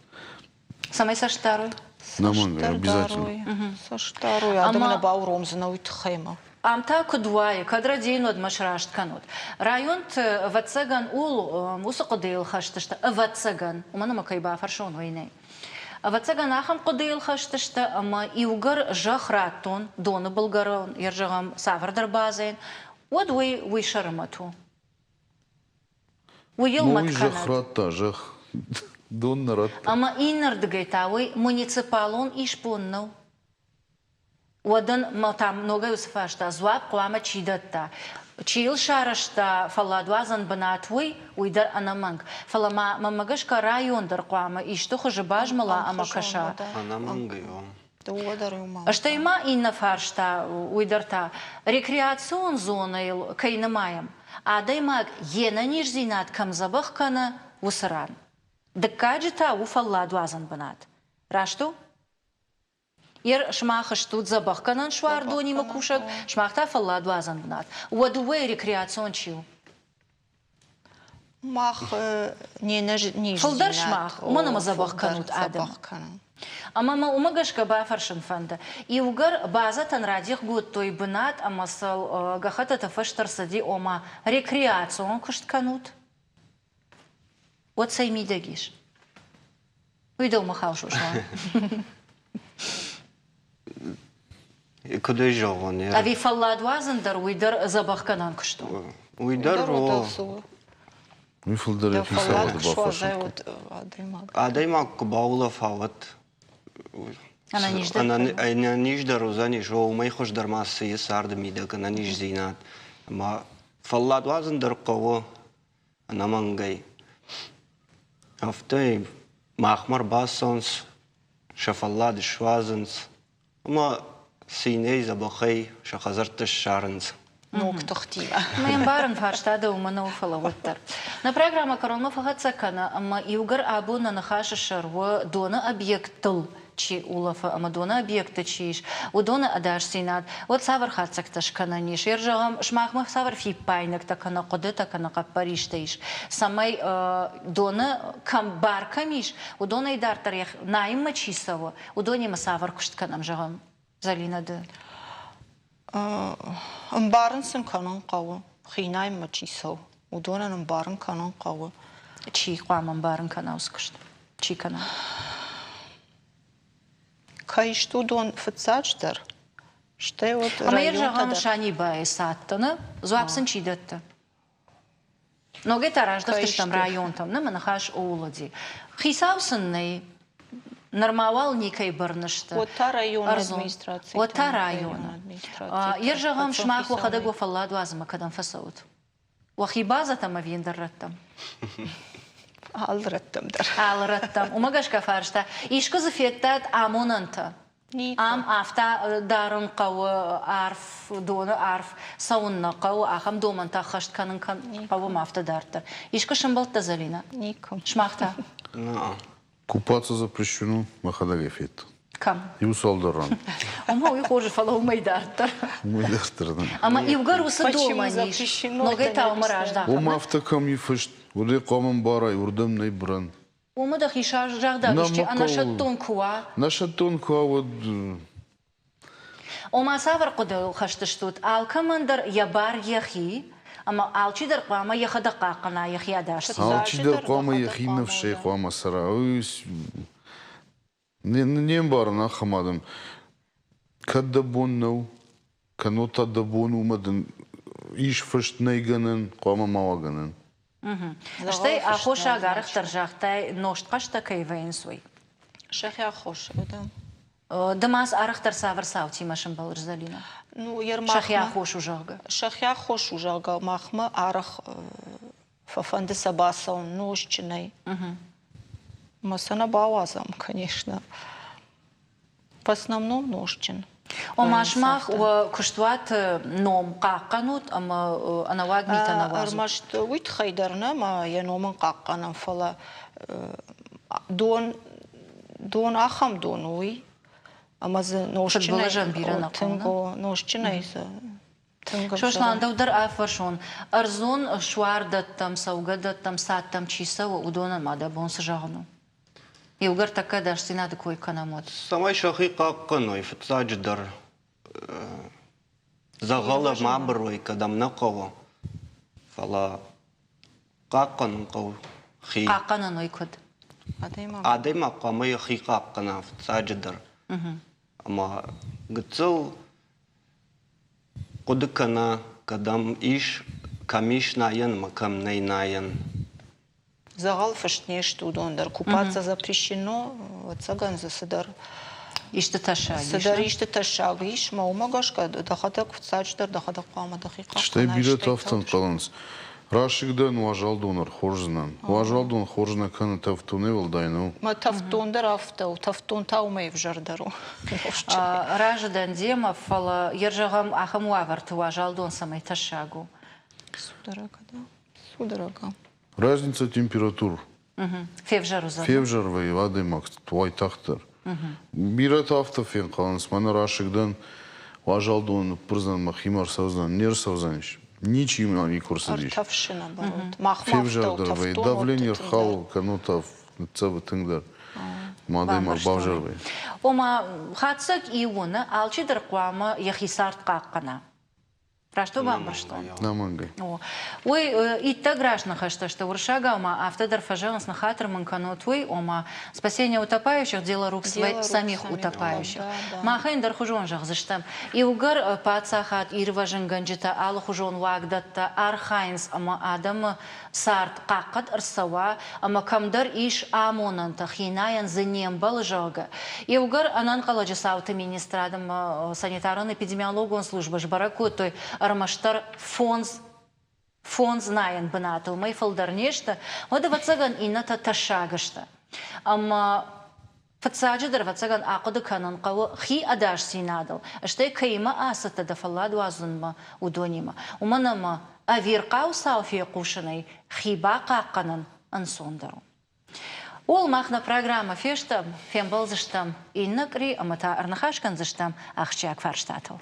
Цӕмӕй цӕст дарой? Нӕмӕнгӕй, обязательно. Цӕст дарой, адӕмы нӕ бауромдзынӕ уый тыххӕй ма. Ам та куыд уайы, кӕд рӕдийын, уӕд мӕ сраст кӕнут. Районты, ӕвӕццӕгӕн, ууыл уыцы хъуыдыйыл хӕст сты, ӕвӕццӕгӕн, уымӕн ӕмӕ кӕй бафӕрсон, уый нӕй. Ӕвӕццӕгӕн, ахӕм хъуыдыйыл хӕст сты, ӕмӕ иугӕр зӕхх радтон, доны былгӕрон, йе зӕгъӕм, цавӕрдӕр базӕйӕн, уӕд уый уый сӕры мӕт у. Уый йыл мӕт Уый зӕхх радта, зӕхх. Дон нӕ радта. Ӕмӕ иннӕрдыгӕй та уый муниципалон исбон нӕу. Уӕд ын мӕ та ногӕй уыцы фарста дзуапп хъуамӕ чи дӕтта? Чи йыл сарӕзта фӕлладуадзӕн бынат, уый, уый дӕр ӕнӕмӕнг. Фӕлӕ ма мӕнмӕ гӕсгӕ район дӕр хъуамӕ исты хуызы базмӕла ӕмӕ кӕса. Ӕнӕмӕнгӕй, о. Дыууӕ дӕр иумӕ. Стӕй ма иннӕ фарста, уый дӕр та, рекреацион зонӕйыл кӕй нымайӕм, адӕймаг йе нӕниздзинад кӕм дзӕбӕх кӕны, уыцы ран. Дыккаджы та у фӕлладуадзӕн бынат. Раст у? Ер сымах стут дзӕбӕхгӕнӕн суардонимӕ кусӕг, сымах та фӕлладуадзӕн бынат. Уӕ дыууӕйы рекреацион чи у? Мах не нӕниздзинад. Фылдӕр сымах, уымӕн ӕмӕ дзӕбӕх кӕнут адӕмы. Ӕмӕ мӕ уымӕ гӕсгӕ бафӕрсын фӕнды. Иугӕр базӕтӕн радих кодтой бынат ӕмӕ сыл гӕххӕттыты фыст ӕрцыди, ома рекреацион куыст кӕнут, уӕд цӕй мидӕг ис? Уый дӕумӕ хауы, Сослан. Куыд ӕй зӕгъон? Ӕви фӕллад уадзын дӕр уый дӕр дзӕбӕхгӕнӕн куыст у? Уый дӕр о. Уый фылдӕр хицауады бафӕрсын. Адӕймаг куы баулӕфа, уӕд ӕнӕниздӕр уыдзӕнис, уымӕй хуыздӕр ма цы и царды мидӕг ӕнӕниздзинад. Ӕмӕ фӕллад уадзын дӕр хъӕуы ӕнӕмӕнгӕй. Афтӕ махмӕ ӕрбацӕуынц, сӕ фӕллад суадзынц ӕмӕ цинӕй дзӕбӕхӕй сӕ хӕдзӕртты ссарынц. Ног тыхтимӕ. Ме мбарын фарста дӕ уымӕн нӕу, фӕлӕ уӕддӕр. Нӕ программӕ кӕронмӕ фӕхӕццӕ кӕны ӕмӕ иугӕр абон нӕ ныхасы сӕр у доны объекттыл чи улӕфы ӕмӕ доны объектты чи ис, уыдоны ӕдасдзинад, уӕд цавӕр хатдзӕгтӕ скӕнӕн ис? Ер зӕгъӕм, сымахмӕ цавӕр фиппаинӕгтӕ кӕнӕ хъуыдытӕ кӕнӕ хъӕппӕристӕ ис, цӕмӕй доны кӕм бар кӕм ис, уыдонӕй дарддӕр найынмӕ чи цӕуы, уыдонимӕ цавӕр куыст кӕнӕм, зӕгъӕм, Зӕлинӕ ды? Ӕмбарын сын кӕнын хъӕуы, хинӕймӕ чи цӕуы, уыдонӕн ӕмбарын кӕнын хъӕуы. Чи хъуамӕ ӕмбарын кӕна уыцы куыст? Чи кӕна? Кӕй сты уыдон фыццаджыдӕр, стӕй уӕд Ӕмӕ йӕ зӕгъӕм, Санибайы цадтӕ, дзуапп сын чи дӕтты? Ногӕй та раздӕхтыстӕм районтӕм, нӕ мӕ ныхас ууыл уыди. Хицау сын нӕй, нырма уал никӕй бӕрны сты. Уӕд та районы администраци. Уӕд та районы. Ер зӕгъӕм, сымах уӕхӕдӕг уӕ фӕллад уадзынмӕ кӕдӕм фӕцӕут? Уӕхи базӕтӕм ӕви ӕндӕр рӕттӕм? Алы рӕттӕм дӕр. Алы рӕттӕм. Уымӕ гӕсгӕ фарста. Искуы дзы федтат амонӕнтӕ? Ам афтӕ дарын хъӕуы арф, доны арф цӕуын нӕ хъӕуы, ахӕм домӕнтӕ ӕххӕст кӕнын хъӕуы ма афтӕ дарддӕр. Искуы сӕмбӕлдтӕ, Зӕлинӕ? Никуы. Сымах та? Купаться запрещено, мӕхӕдӕг ӕй федтон. Кӕм? Иу цалдӕр ран. Ома уый хорз, фӕлӕ уымӕй дарддӕр. Уымӕй дарддӕр. Ӕмӕ иугӕр уыцы домӕн ис, ногӕй та уымӕ раздахӕм. Уым афтӕ кӕм и фыст, уырдӕй хъуамӕ ӕмбарай, уырдӕм нӕй бырӕн. Уымӕ дӕхи загъдаг исчи ӕнӕсӕттон куы уа. Нӕсӕттон куы уа, уӕд Ома цавӕр хъуыдыйыл хӕст стут? Алкӕмӕн дӕр йӕ бар йӕхи, ӕмӕ алчидӕр хъуамӕ йӕхӕдӕг хъахъхъӕна йӕхи ӕдасдзинад. Алчидӕр хъуамӕ йӕхи ныфсӕй хъуамӕ цӕра. Не мбарын ахӕм адӕм. Кӕд дӕ бон нӕу, кӕннод та дӕ бон у ӕмӕ дын ис фыст нӕй гӕнӕн, хъуамӕ ма уа гӕнӕн. Стӕй аххосаг арӕхдӕр загътай, нозтхъӕстӕ кӕй вӕййынц, уый. Сӕхи аххос, да. Ды ма арӕхдӕр цавӕр цаутимӕ сӕмбӕлыс, Зӕлинӕ? Ну, Сӕхи аххос у, зӕгъгӕ. Сӕхи аххос у, зӕгъгӕ, махмӕ арӕх фӕфӕнды сӕ бацӕуын нозтджынӕй. Мӕ сӕ нӕ бауадзӕм, конечно. В основном нозтджын. Ома сымах уӕ куыстуаты ном хъахъхъӕнут ӕмӕ ӕнӕуаг митӕ нӕ уадзут? Ӕрмӕст уый тыххӕй дӕр нӕ, ӕмӕ йӕ ном ын хъахъхъӕнӕм, фӕлӕ дон, дон ахӕм дон у уый, ӕмӕ дзы нозтджынӕй тынг нозтджынӕй дзы тынг Сослан, дӕу дӕр афӕрсон, ӕрдзон суардӕттӕм, цӕугӕдӕттӕм, цадтӕм чи цӕуы, уыдонӕн ма дӕ бон цы зӕгъын у? Иугӕр тӕккӕ ӕдасдзинады кой кӕнӕм, уӕд. Цӕмӕй сӕхи хъахъхъӕной, фыццаджыдӕр, дзӕгъӕлы ма бырой, кӕдӕм нӕ хъӕуы, фӕлӕ хъахъхъӕнын хъӕуы хи. Хъахъхъӕнын уый куыд? Адӕймаг хъуамӕ йӕхи хъахъхъӕна фыццаджыдӕр. Ӕмӕ гыццыл хъуыды кӕна, кӕдӕм ис, кӕм ис найӕн ӕмӕ кӕм нӕй найӕн. Дзӕгъӕл фыст не сты уыдон дӕр. Купаться запрещено, ӕвӕццӕгӕн дзы цыдӕр исты тӕссаг ис. Цыдӕр исты тӕссаг ис, мӕ уымӕ гӕсгӕ дӕхӕдӕг фыццаджыдӕр дӕхӕдӕг хъуамӕ дӕхи хъахъхъӕнай. Стӕй бирӕтӕ афтӕ ӕнхъӕлынц, расыг дӕн, уазал дон ӕрхорздзынӕн. Уазал дон хорз нӕ кӕны, тӕвддонӕй уӕлдай нӕу. Мӕ тӕвддон дӕр афтӕ у, тӕвддон та уымӕй ӕвзӕрдӕр у. Разы дӕн демӕ, фӕлӕ йӕ зӕгъӕм, ахӕм уавӕрты уазал дон цӕмӕй тӕссаг у? Судорога, да. Судорога. Разница температур. Февзӕр уыдзӕн. Февзӕр вӕййы адӕймаг уайтагъддӕр. Бирӕтӕ афтӕ фенхъӕлынц, мӕнӕ расыг дӕн, уазал доны ныппырдзӕн, мӕхимӕ ӕрцӕудзӕн, не рцӕудзӕнис. Ничи ма никуы ӕрцыдис. Ӕртӕфсы наоборот. Махмӕ Февзӕрдӕр вӕййы, давление рхауы, кӕннод та ныццӕвы тынгдӕр. Ма адӕймаг бавзӕр вӕййы. Ома, хатдзӕг иу у, нӕ алчидӕр хъуамӕ йӕхи цард хъахъхъӕна. Раст у бамбӕрстон? Нӕмӕнгӕй. Уый иттӕг раст ныхӕстӕ сты уырыссагау ма афтӕ дӕр фӕзӕгъынц, ныххатыр мын кӕнут уый, ома спасение утопающих, дело рук самих утопающих. Махӕн дӕр хуызон зӕгъдзыстӕм. Иугӕр паддзахад, ирвӕзынгӕнджытӕ, алыхуызон уагдӕттӕ архайынц ӕмӕ адӕмы цард хъахъхъӕд ӕрцӕуа ӕмӕ кӕмдӕр ис амонӕнтӕ, хинайӕн дзы не мбӕлы, зӕгъгӕ. Иугӕр ӕнӕнхъӕлӕджы цауты министрад ӕмӕ санитарон-эпидемиологон службӕ сбӕрӕг кодтой ӕрмӕстдӕр фондз фондз найӕн бынаты, уымӕй фылдӕр не сты, уӕд, ӕвӕццӕгӕн, иннӕтӕ тӕссаг сты. Ӕмӕ Фыццаджыдӕр, ӕвӕццӕгӕн, ахъуыды кӕнын хъӕуы хи ӕдасдзинадыл, стӕй кӕимӕ ацыдтӕ дӕ фӕллад уадзынмӕ, уыдонимӕ. Уымӕн ӕмӕ ӕвирхъау цау фехъусынӕй хи бахъахъхъӕнын ӕнцондӕр у. Ууыл мах нӕ программӕ фестӕм, фембӕлдзыстӕм иннӕ къуыри ӕмӕ та ӕрныхас кӕндзыстӕм ахсджиаг фарстатыл.